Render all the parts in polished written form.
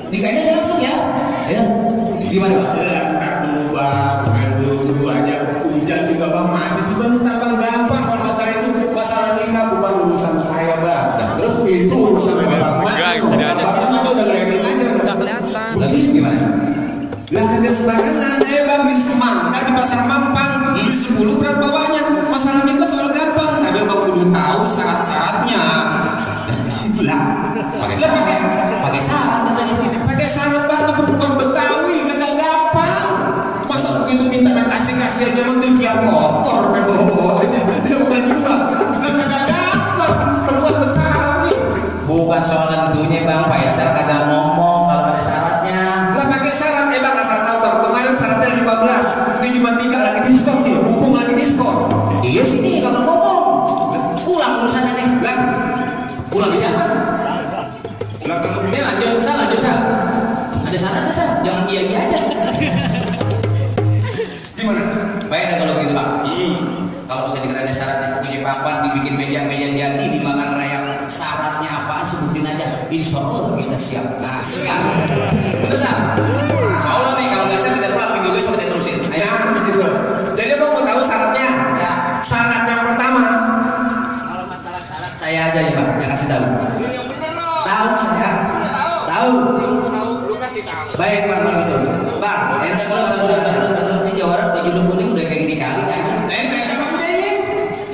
Nikahnya aja langsung ya. Ya. Gimana Bang? Ya, ntar dulu Bang, dulu aja. Hujan juga Bang, masih sebentar Bang, gampang. Kalau masalah itu, masalah nikah bukan urusan saya Bang. Terus itu urusan Bang. Bang udah kelihatan aja. Udah kelihatan. Lagi gimana? Lah kerja sembarangan, Bang, di Semangka, di Pasar Mampang, di 10 berat bawahnya. Masalah nikah soal gampang, tapi Bang kudu tahu syarat-syaratnya. Itulah, Pakai syarat. Pakai syarat katanya. pakai syarat Bang, perempuan Betawi kagak gampang. Masa begitu minta kasih aja mencucian motor dan bawa aja. Dia bukan juga, kagak gampang. Perempuan Betawi. Bukan soal tentunya Bang, Faisal kagak ngomong kalau ada syaratnya. Lah pakai syarat, Bang, asal tahu Bang. Kemarin syaratnya 15, di cuma 3 lagi diskon nih, mumpung lagi diskon. Iya sini kagak ngomong. Pulang urusannya nih. Lah, Pulang aja. lah kalau Ini lanjut Sal. Ada syaratnya Sal, jangan iya aja. gimana? Baik dah kalau begitu Bang. Kalau bisa dikira syaratnya punya papan, dibikin meja jadi, dimakan raya. Syaratnya apaan sebutin aja. Insya Allah kita siap. Nah siap. Betul Sal? Insya Allah nih kalau nggak siap kita pulang minggu besok kita terusin. Ayo. Nah, gitu. Jadi Bang mau tahu syaratnya? Ya. Syarat yang pertama. Kalau masalah syarat saya aja nih Pak, yang kasih tahu. Yang bener loh. Tahu saya. Udah tahu. Tahu. Tahu, lu kasih tahu. Baik Pak kalau gitu. Bang, ente dulu. Ini jawara baju lu kuning udah kayak gini kali kan? Ente cakep udah ini.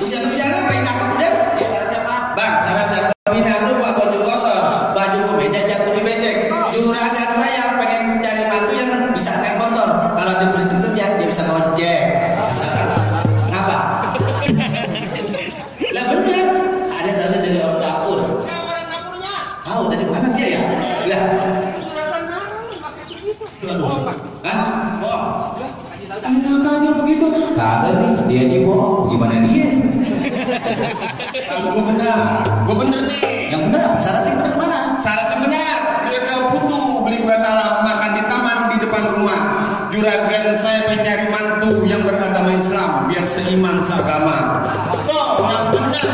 Bicara apa yang cakep udah? Ya syaratnya Pak. Bang, syaratnya bina lu Pak baju kotor, baju meja jatuh di becek. Juragan saya pengen cari mantu yang bisa naik motor. Kalau dia berhenti kerja dia bisa ngojek. Asalkan apa? Lah bener. Ada tadi dari orang dapur. Siapa orang dapurnya? Tahu tadi mana dia ya? Lah, Juragan mana lu pakai begitu? hah? Oh, Kasih tahu dah. Enak aja begitu. kagak nih, dia aja bohong. Gimana dia? Kalau gue bener nih. Yang bener apa? Syaratnya bener mana? Syaratnya benar. Dia kau putu beli kue talam makan di taman di depan rumah. Juragan saya mencari mantu yang beragama Islam biar seiman seagama. Tuh, yang benar.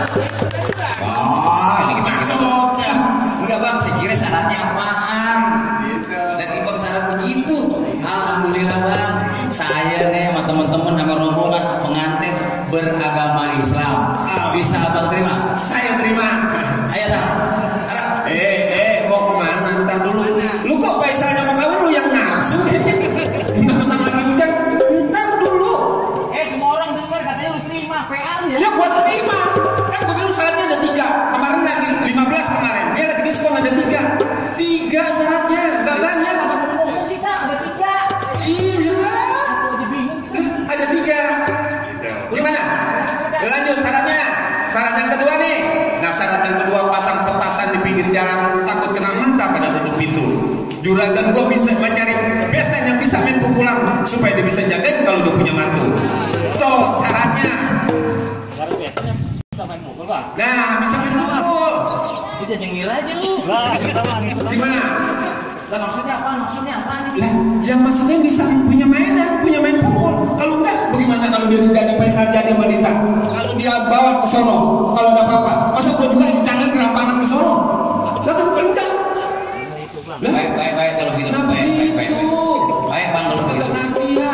Oh, ini gimana soalnya? Enggak Bang, saya kira syaratnya apaan? Dan tiba syarat begitu. Alhamdulillah Bang, saya nih sama teman-teman sama rombongan pengantin beragama Islam. Bisa Abang terima? Saya terima. Ayo Sal. Mau kemana? Ntar dulu. Lu kok Faisalnya mau kawin lu yang nafsu? Bentar lagi hujan. Ntar dulu. Semua orang dengar katanya lu terima PA ya. Ya buat terima. Kan gue bilang syaratnya ada 3. Kemarin lagi 15 kemarin. Dia lagi diskon ada 3. 3 syaratnya. Gak banyak. Ngomong sisa ada 3. Iya. Ada 3. Gimana? Lanjut syaratnya. Syarat yang kedua nih. Nah syarat yang kedua pasang petasan di pinggir jalan takut kena mata pada tutup pintu. Juragan gua bisa mencari besan yang bisa main pukulan supaya dia bisa jagain kalau dia punya mantu. Tuh syaratnya. Baru biasanya bisa main pukul Bang. Nah bisa main pukul. Udah nyengir aja lu. Gimana? Lah maksudnya apa? Maksudnya apa nih? Lah, yang maksudnya bisa punya mainan, punya main pukul. Kalau enggak, bagaimana kalau dia jadi Faisal jadi wanita? Kalau dia bawa ke sono, kalau enggak apa-apa. Masa gua juga jangan gerampangan ke sono? Lah kan enggak. Baik kalau gitu. Nah Baik begitu. Bang kalau begitu. Nanti ya.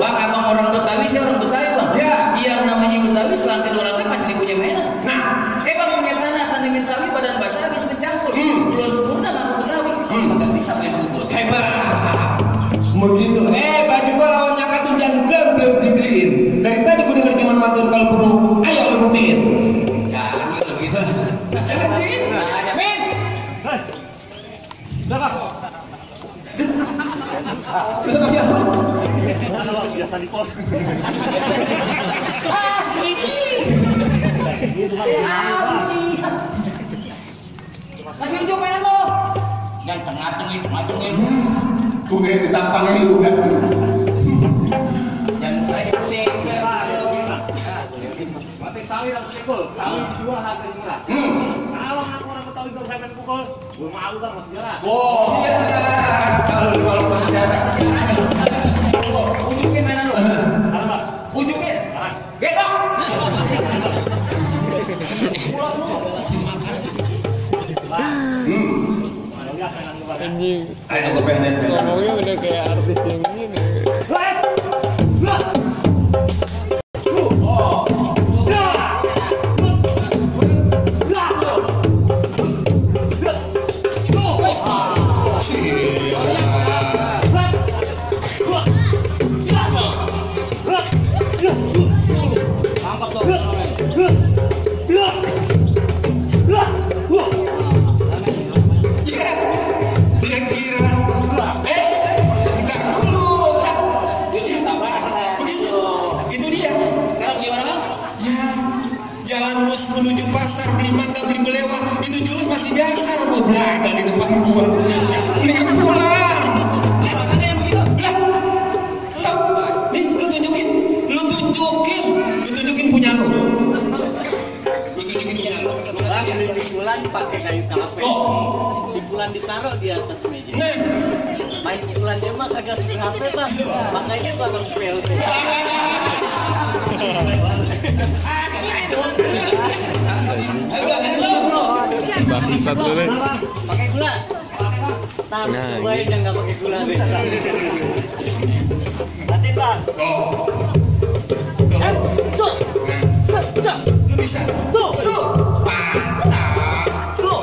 Bang, abang orang Betawi sih orang Betawi Bang. Ya. Yang namanya Betawi selangkah dua langkah pasti punya mainan. Nah, Bang punya tanah tanimin sawi badan basah habis mencampur. Belum sempurna nggak Betawi. Nggak bisa main pukul. hebat. Begitu. Baju gua lawan nyangka tuh jangan belum dibeliin. Dari tadi gua denger cuman matur kalau perlu. Ayo lu buktiin. Ya, kalau begitu. Jadi. Aja Min. Udah ya. Biasa di pos. Masih hijau mainan lo. Yang tengah-tengah. Gue kayak ditampangnya juga. Jangan saya pusing. Batik sawi dan pukul. Sawi dijual harga murah. Kalau aku orang Betawi belum saya main pukul, gue mau kan mas sejarah. Siap. Kalau bersejarah. Unjukin mainan lo. Apa? Unjukin. Besok. Mana lihat mainan gue. Anjing. Ayo gue pengen lihat. Ngomongnya udah kayak artis yang gini. Menuju pasar beli mangga beli belewa itu jurus masih dasar gua belaga di depan gua beli pulang nih lu tunjukin punya lu punya lu Bulan pakai kayu kape bulan ditaruh di atas meja main bulannya mah kagak suka HP Pak makanya bakal spell Bangsat lu nih. Pakai gula. Nah, baik yang nggak pakai gula deh. Hati Bang. Tuh. Lu bisa. Tuh. Patah. Tuh.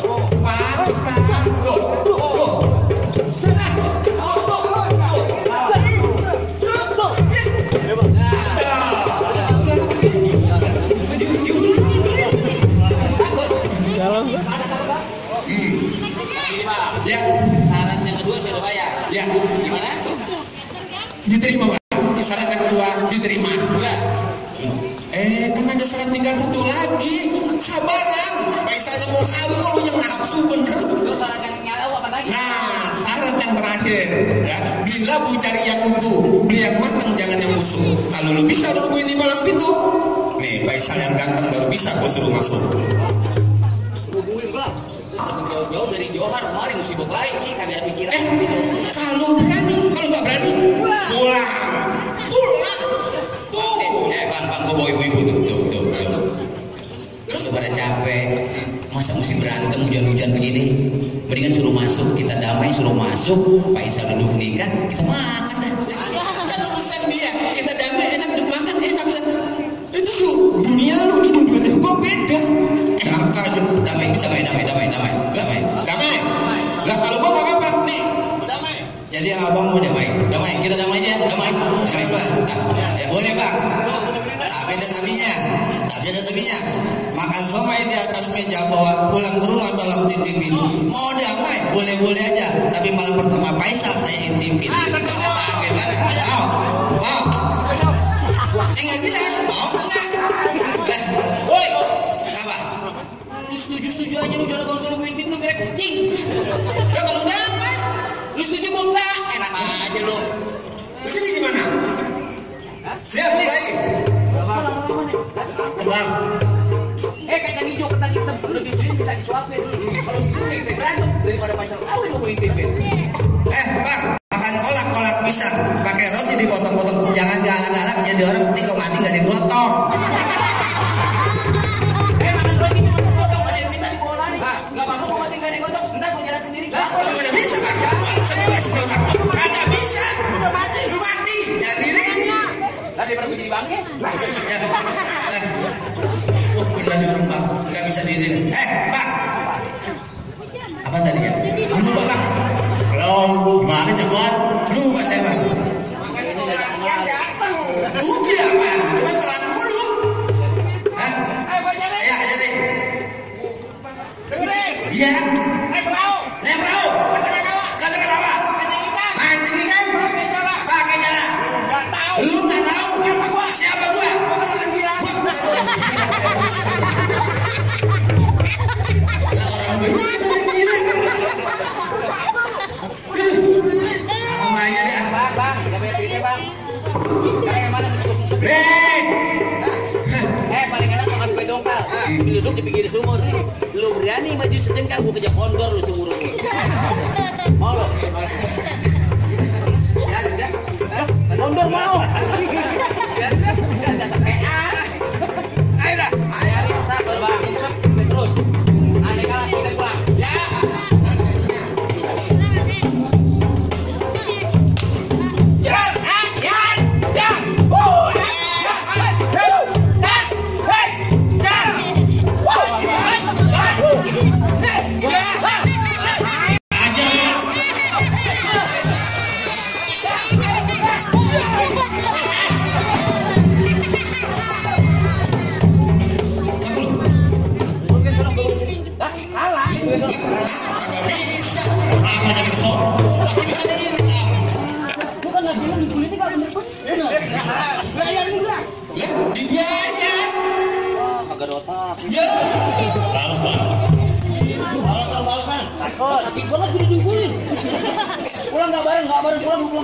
Ya, syarat yang kedua sudah bayar. Ya, gimana? Diterima Pak. Syarat yang kedua diterima. Kan ada syarat tinggal satu lagi. Sabaran. Paisalnya mau kamu kalau yang nafsu bener. Terus syarat yang nyala apa lagi? Nah, syarat yang terakhir ya, bila bu cari yang utuh, beli yang matang jangan yang busuk. Kalau lu bisa lu nungguin di palang pintu. Nih, Faisal yang ganteng baru bisa gua suruh masuk. Hubungin Bang. Jauh dari Johar kemarin mesti lain nih kagak ada pikiran. Kalau berani, kalau nggak berani, pulang. Tuh. Bang, gua bawa ibu-ibu tuh. Terus pada capek, masa mesti berantem hujan-hujan begini? Mendingan suruh masuk, kita damai suruh masuk. Pak Isa duduk nikah, kita makan dah. Kan urusan dia, kita damai enak, duduk makan enak. Itu su, dunia lu nih dunia gua beda. Enak aja, damai bisa main damai. Lah kalau gua nggak apa-apa nih, damai. Jadi abang mau damai, kita damai aja, damai Pak. Ya boleh Pak. Tapi ada tapinya. Makan somai di atas meja bawa pulang ke rumah tolong titipin. Mau damai, boleh aja. Tapi malam pertama Faisal saya intipin. Gimana? Mau? Tinggal bilang, mau enggak? Woi, apa? Lu setuju aja lu jalan kalau gue intip lu gerek kucing. Ya kalau damai, lu setuju gue enggak? Enak aja lu. Jadi gimana? Siap mulai. Bang. Kacang hijau ketan hitam lebih bisa disuapin. Kalau gitu berantem daripada Faisal kawin mau intipin. Bang, makan kolak pisang, pakai roti dipotong-potong, jangan galak-galak jadi orang ketika mati nggak digotong. Makan roti cuma sepotong, ada yang minta dibawa lari. Nggak apa-apa kalau mati nggak digotong, ntar mau jalan sendiri. Nggak bisa kan? Stres orang, nggak bisa. Lu mati, jadi dirinya. Tadi baru jadi bangke. Udah di rumah, nggak bisa diri. Pak, apa tadi ya? Lu Bang. Halo, gimana jagoan? Lu Pak saya Bang. Makanya kalau orang datang. Udah Bang, cuma telat dulu. Pak jadi. Ya jadi. Dengerin. Iya. Naik perahu. Katakan apa? Mancing ikan. Pakai cara. Nggak tahu. Lu nggak tahu? Siapa gua? Orang gila. Orang bener orang gila. Kenapa jadi kesel? Bukan lagi yang dibully ini gak bener pun. Bayar ini udah. Ya, dibayar. Agak ada otak. Ya. Balas bang. Balas man. Sakit banget gue dibully. Pulang gak bareng pulang gitu.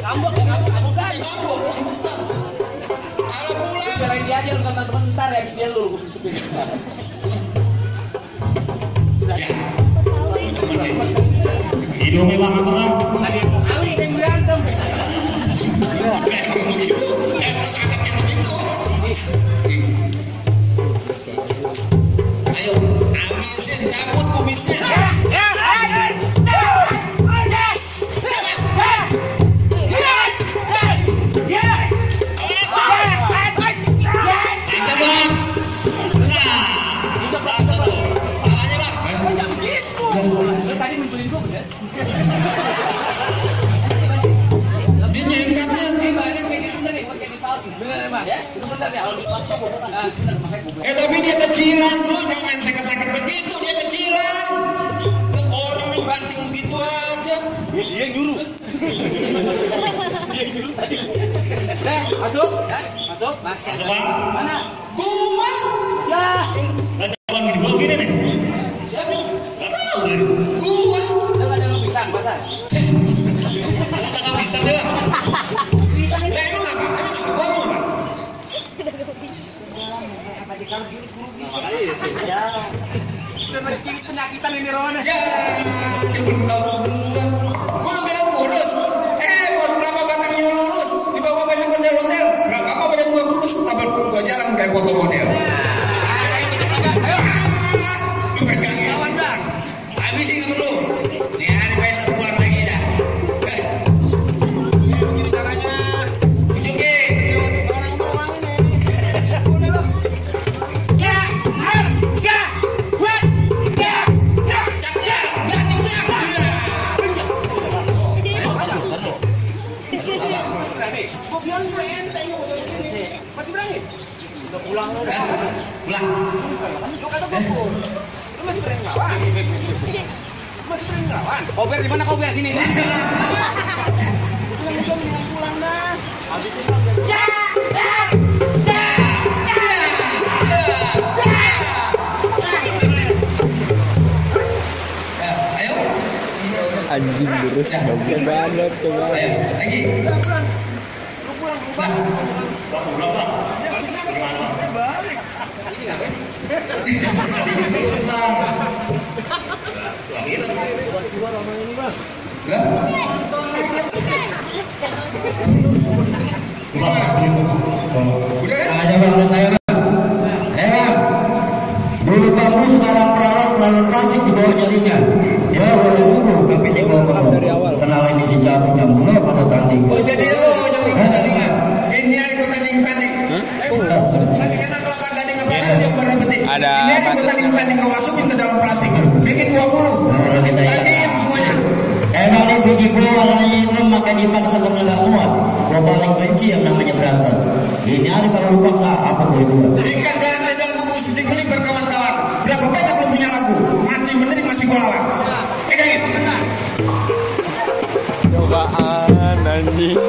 Kambok kan. Kalau pulang. Selain dia aja lu kata temen ntar ya dia lu gue Hidungnya banget orang. Kali yang berantem. Begitu, sakit begitu. Ayo, amisin, cabut kumisnya. Tadi munculin gue bener. Dia nyengkatnya. Banyak kayak gitu bener nih, kayak di tahun. Bener ya, Mas? Itu bener ya, kalau di pas kok bener. Tapi dia kecilan, lu jangan main sakit-sakit begitu, dia kecilan. Orang banting begitu aja. Dia yang nyuruh. Tadi. Masuk. Masuk. Masuk, Bang. Mana? Gua. Ya. Nah, coba gua gini nih. Siapa? Gak tahu deh. Gua. Udah ada lu pisang, pasar. Gak bisa deh. Pisang ini. Emang apa? Gua mau apa? Apa di kalau gini ya. Udah penyakitan ini Ron. Ya, dia belum tahu gua. Gua lu bilang kurus. Baru berapa batangnya lurus. Di bawah banyak ondel-ondel. Gak apa-apa badan gua kurus. Tapi gua jalan kayak foto model. Ayo. Lu pegang ya. Lawan Bang. Habisin kamu lu. Nih hari besok pulang lagi dah. Begini caranya. Tunjukin. Orang-orang ini. Udah lo. Gua bilang gue enteng udah begini. Masih berani? Udah pulang lu. Pulang. Lu kata gua pun. Lu masih berani ngelawan? Masih berani ngelawan? Kober di mana Kober sini? Pulang pulang dah. Habisin ya. Ayo. Anjing terus bagus banget coba. Ayo, lagi. Pulang. Udah aja bang ke saya bang. Dulu kamu sekarang peralat plastik di bawah jarinya. Ya boleh dulu tapi di bawah kenalan di si cabutnya mulai pada tanding. Oh jadi lo yang ikut tandingan. Ini yang ikut tanding. Tandingan kelapa tanding apa lagi yang baru penting. Ada ini yang ikut tanding kau masukin ke dalam plastik. Bikin 20. Tanding semuanya. Emang ini biji warnanya itu maka dipaksa karena nggak muat. Gua paling benci yang namanya berantem. Ini hari kalau dipaksa apa boleh buat. Ikan garam ledang bubu sisi beli berkawan-kawan. Berapa banyak lu punya lagu? Mati bener masih gua lawan. Pegangin. Cobaan anjing.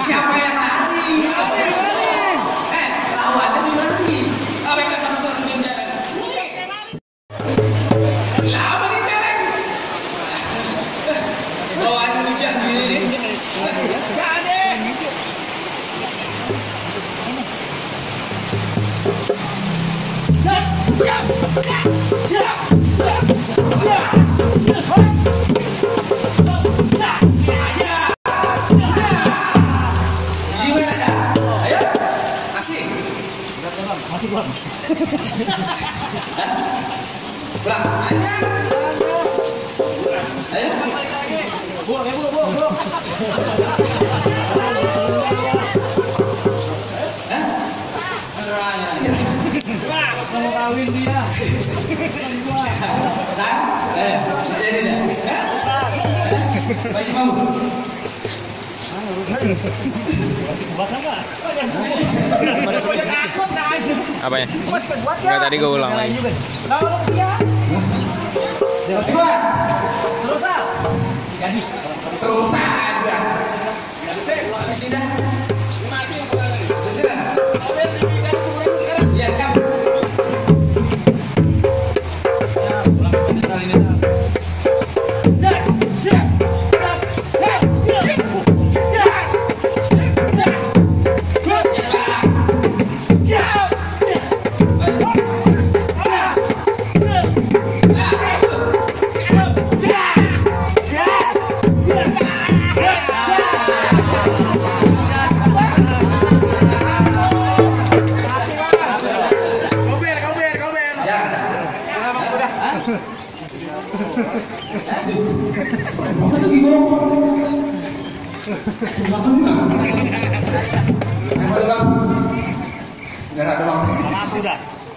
Siapa yang lari? Lawannya di lari. Apa yang sama-sama di jalan? Lama di jalan. Bawaan hujan gini nih. Gak ada. Gimana dah? Ayo, asik. Pulang aja. Ayo. Bu. Kalau kawin dia. Nggak jadi dah. Masih mau? Apa ya? Enggak, tadi gue ulang lagi. Masih kuat? Terus aja. Masih dah. Ya, siap.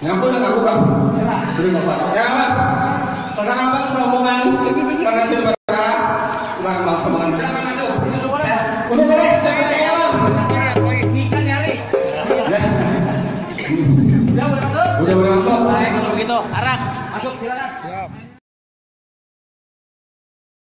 Ngampun aku bang. Sudah bapak. Ya bang. Sekarang bang serombongan karena sudah berdarah. Bang serombongan. Silakan masuk. Udah boleh. Saya pakai bang. Ikan nyari. Udah boleh masuk. Baik kalau begitu, arah masuk silakan.